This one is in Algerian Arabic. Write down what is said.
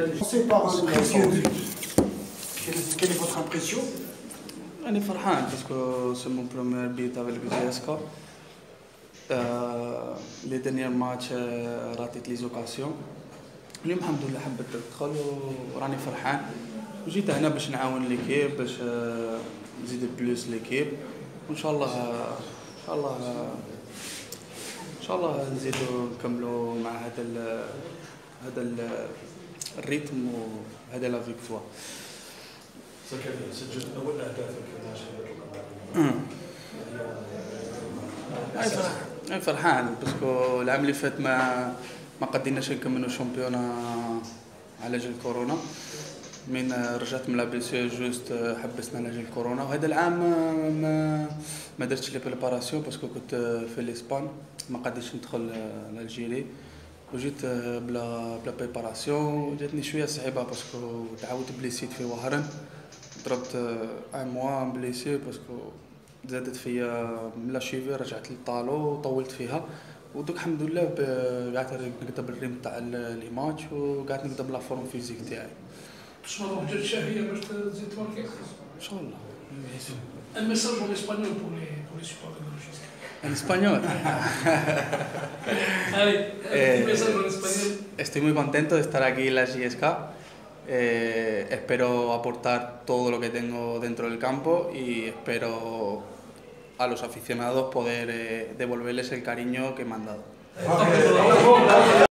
Commencez par ce précieux but. Quelle est votre impression? راني فرحان parce que c'est mon premier but avec JSK. Les derniers matchs راتيت les occasions. اليوم الحمد لله حبت تدخل وراني فرحان، وجيت هنا باش نعاون l'équipe، باش نزيد plus l'équipe، وان شاء الله ان شاء الله ان شاء الله نزيدو نكملو مع هذا ال rythme وهذا la victoire. زكريا، سجلت اول اهدافك مع شباب القبائل. أنا فرحان parce que العام اللي فات ما قديناش نكملوا championnat على جال كورونا. من رجعت من la blessure juste حبسنا على جال كورونا، وهذا العام ما درتش les préparations parce que كنت في l'Espagne، ما قديتش ندخل l'Algérie وجيت بلا préparation. جاتني شوية صعيبة parce que تعاودت بليسيت في وهران، ضربت un mois blessé parce que زادت فيا من la cheville، رجعت لل talon وطولت فيها. ودوك الحمد لله قعدت نقدر بال rythme تاع les matchs وقعدت نقدر la forme physique تاعي. باش نروح جات شهية باش تزيد تماركي. ان شاء الله. Un message en espagnol pour les supporters de la JSK. En español. Allez, un message en espagnol. Estoy muy contento de estar aquí en la JSK. Espero aportar todo lo que tengo dentro del campo y espero a los aficionados poder devolverles el cariño que me han dado. Okay.